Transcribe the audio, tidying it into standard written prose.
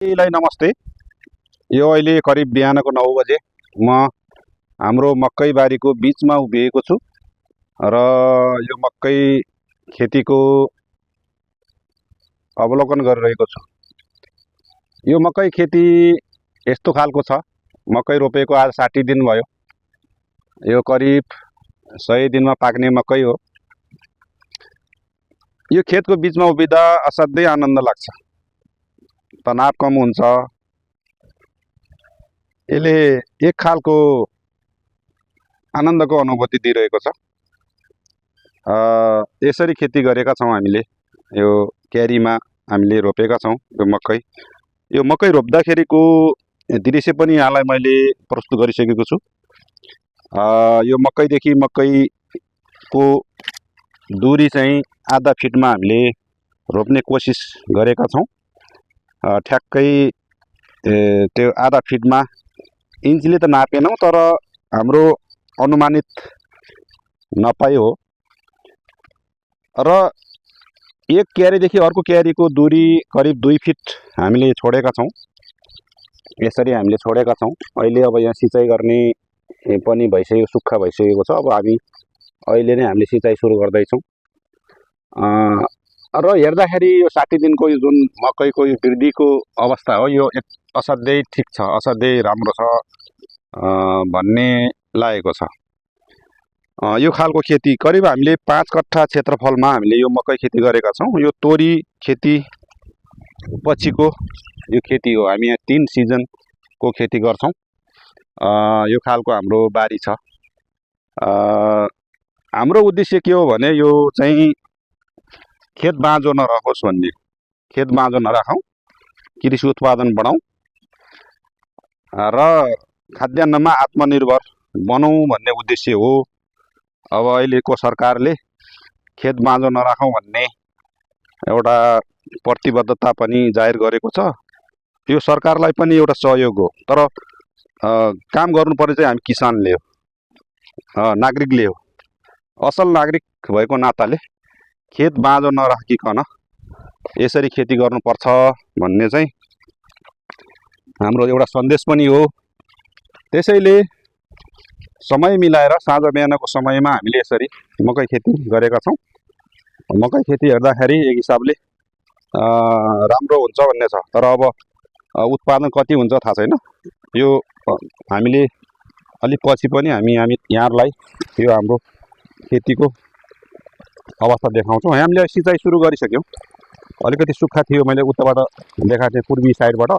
सबैलाई नमस्ते। यो अहिले करिब बिहानको 9 बजे म हाम्रो मकै बारीको बिचमा उभिएको छु र यो मकै खेतीको अवलोकन गरिरहेको छु। यो मकै खेती यस्तो खालको छ। मकै रोपेको आज 60 दिन भयो। यो करिब 100 दिनमा पाक्ने मकै हो। यो खेतको बिचमा उभिँदा असाध्यै आनन्द लाग्छ। तनाव कम हुन्छ। यसले एक खालको आनन्दको अनुभूति दिइरहेको छ। यसरी खेती गरेका छौँ हामीले। यो क्यारीमा हामीले रोपेका छौँ यो मकै। यो मकै रोप्दाखेरिको दृश्य पनि यहाँलाई मैले प्रस्तुत गरिसकेको छु। यो मकैदेखि मकैको दूरी चाहिँ आधा फिटमा हामीले रोप्ने कोसिस गरेका छौँ। ठ्याक्कै त्यो आधा फिटमा इन्चले त नापेनौँ, तर हाम्रो अनुमानित नपाई हो। र एक क्यारीदेखि अर्को क्यारीको दूरी करिब 2 फिट हामीले छोडेका छौँ। यसरी हामीले छोडेका छौँ। अहिले अब यहाँ सिँचाइ गर्ने पनि भइसक्यो, सुक्खा भइसकेको छ। अब हामी अहिले नै हामीले सिँचाइ सुरु गर्दैछौँ। र हेर्दाखेरि यो 60 दिनको यो जुन मकैको यो वृद्धिको अवस्था हो, यो असाध्यै ठिक छ, असाध्यै राम्रो छ भन्ने लागेको छ। यो खालको खेती करिब हामीले 5 कट्ठा क्षेत्रफलमा हामीले यो मकै खेती गरेका छौँ। यो तोरी खेती पछिको यो खेती हो। हामी यहाँ 3 सिजनको खेती गर्छौँ। यो खालको हाम्रो बारी छ। हाम्रो उद्देश्य के हो भने यो चाहिँ खेत बाँझो नरहोस् भन्ने। खेत बाँझो नराखौँ, कृषि उत्पादन बढाउँ र खाद्यान्नमा आत्मनिर्भर बनौँ भन्ने उद्देश्य हो। अब अहिलेको सरकारले खेत बाँझो नराखौँ भन्ने एउटा प्रतिबद्धता पनि जाहेर गरेको छ। यो सरकारलाई पनि एउटा सहयोग हो। तर काम गर्नुपर्ने चाहिँ हामी किसानले हो, नागरिकले हो। असल नागरिक भएको नाताले खेत बाँझो नराखिकन यसरी खेती गर्नुपर्छ भन्ने चाहिँ हाम्रो एउटा सन्देश पनि हो। त्यसैले समय मिलाएर साँझ बिहानको समयमा हामीले यसरी मकै खेती गरेका छौँ। मकै खेती हेर्दाखेरि एक हिसाबले राम्रो हुन्छ भन्ने छ। तर अब उत्पादन कति हुन्छ थाहा छैन। यो हामीले अलिक पछि पनि हामी यहाँहरूलाई यो हाम्रो खेतीको अवस्था देखाउँछौँ। हामीले सिँचाइ सुरु गरिसक्यौँ। अलिकति सुक्खा थियो, मैले उताबाट देखाएको थिएँ पूर्वी साइडबाट।